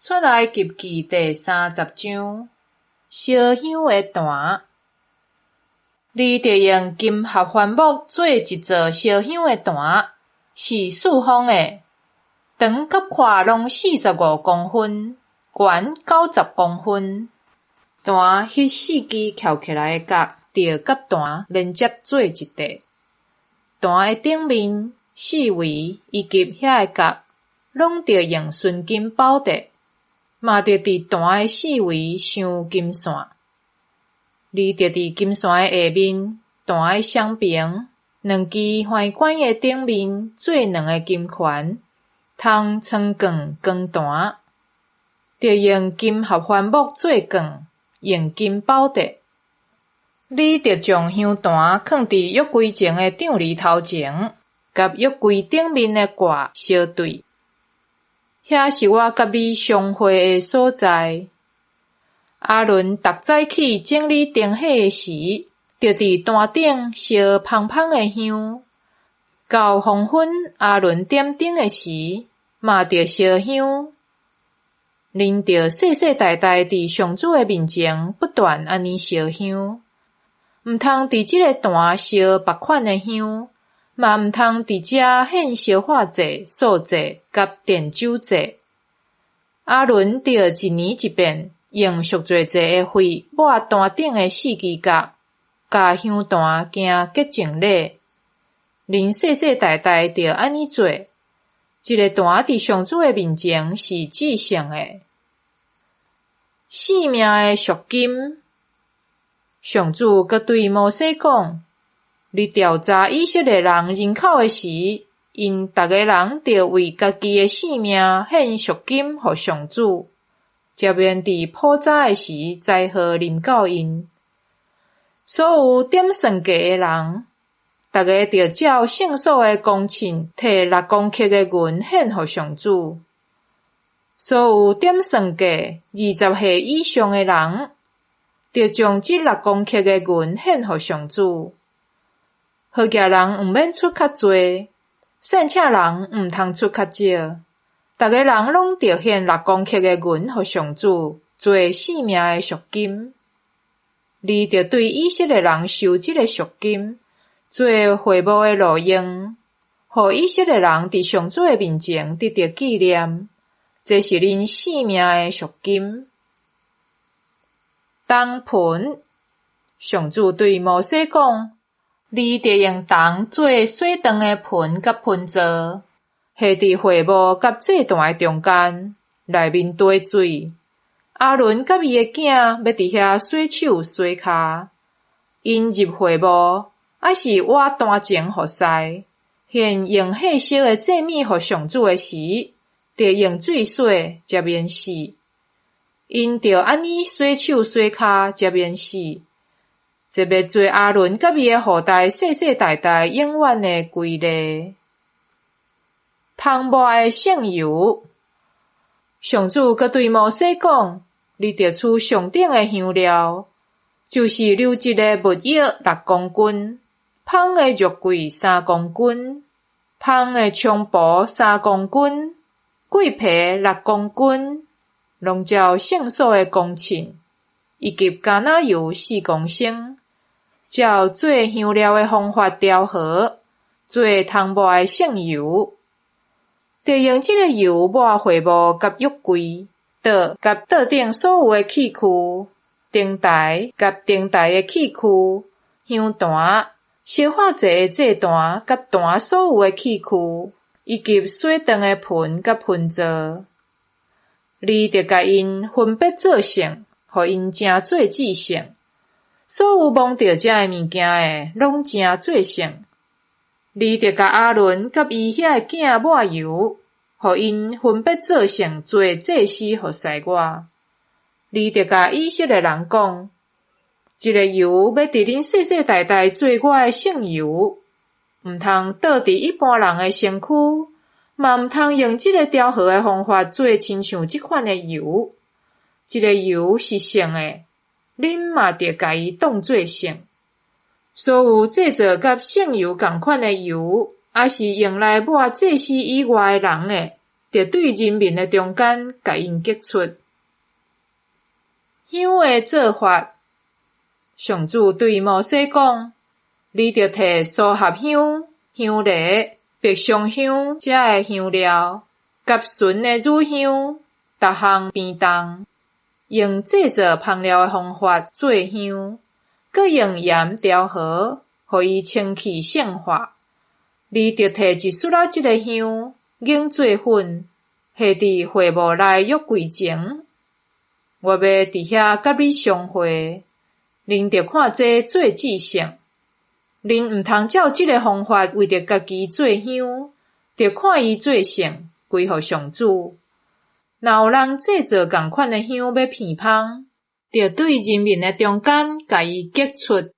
出埃及記第三十章，燒香的壇。你著用金合歡木做一座燒香的壇，是四方的，長佮闊攏四十五公分，懸九十公分。壇彼四支翹起來的角，著佮壇連接做一塊。壇的頂面、四圍以及遐的角，攏著用純金包著，嘛著佇壇的四圍鑲金線。你著佇金線的下面，壇的雙爿，兩支橫桿的頂面做兩个金環，通裝棍扛壇。著用金合歡木做棍，用金包著。你著將香壇囥佇約櫃前的帳籬頭前，佮約櫃頂面的蓋相對。遐是我佮你相會的所在。亞倫逐早起整理燈火的時，著佇壇頂燒芳芳的香。到黃昏，亞倫點燈的時，嘛著燒香。恁著世世代代佇上主的面前不斷按呢燒香。毋通佇這个壇燒別款的香，嘛毋通佇遮獻燒化祭、素祭佮奠酒祭。亞倫著一年一遍，用贖罪祭的血抹壇頂的四支角，共香壇行潔淨禮。恁世世代代著按呢做。這个壇佇上主的面前是至聖的。性命的贖金，上主閣對摩西講：你調查以色列人人口的時，𪜶逐个人著為家己的性命獻贖金予上主，才免佇普查的時災禍臨到𪜶。所有點算計的人，逐个著照聖所的公秤提六公克的銀獻予上主。所有點算計20歲以上的人，著將這六公克的銀獻予上主。好額人毋免出較濟，散赤人毋通出較少。逐个人攏著獻六公克的銀予上主，做性命的贖金。你著對以色列人收這个贖金，做會幕的路用，予以色列人佇上主的面前得著紀念。這是恁性命的贖金。銅盆，上主對摩西講：你著用銅做洗頓的盆佮盆座，下佇會幕佮祭壇的中間，內面綴水。亞倫佮伊的囝欲佇遐洗手洗跤。𪜶入會幕，抑是倚壇前服侍，獻用火燒的祭物予上主的時，著用水洗，才免死。𪜶著按呢洗手洗跤，才免死。這欲做亞倫佮伊的後代世世代代永遠的規例。香抹的聖油，上主閣對摩西講：你著取上等的香料，就是流質的蜜液六公斤，芳的肉桂三公斤，芳的菖蒲三公斤，桂皮六公斤，攏照聖所的公秤，以及橄欖油四公升，照做香料的方法調和，做香抹的聖油。著用這个油抹會幕佮約櫃，桌佮桌頂所有的器具，燈台佮燈台的器具，香壇、燒化祭的祭壇佮壇所有的器具，以及洗頓的盆佮盆座。你著共𪜶分別做聖，予𪜶成做至聖。所有摸著這个物件的，攏成做聖。你著共亞倫佮伊遐的囝抹油，予𪜶分別做聖，做祭司服侍我。你著共以色列人講：這个油欲佇恁世世代代做我的聖油，毋通倒佇一般人的身軀，嘛毋通用這个調和的方法做親像這款的油。這个油是聖的，恁嘛著共伊當做聖。所有製造佮聖油仝款的油，抑是用來抹祭司以外的人的，著對人民的中間共𪜶激出。香的做法，上主對摩西講：你著提蘇合香、香梨、白松香遮的香料，佮純的乳香，逐項平重，用製作芳料的方法做香，閣用鹽調和，予伊清氣聖化。你著提一撮仔這个香，研做粉，下佇會幕內約櫃前。我欲佇遐佮你相會，恁著看這做至聖。恁毋通照這个方法為著家己做香，著看伊做聖，歸予上主。若有人製造仝款的香欲遍芳，著對人民的中間共伊激出。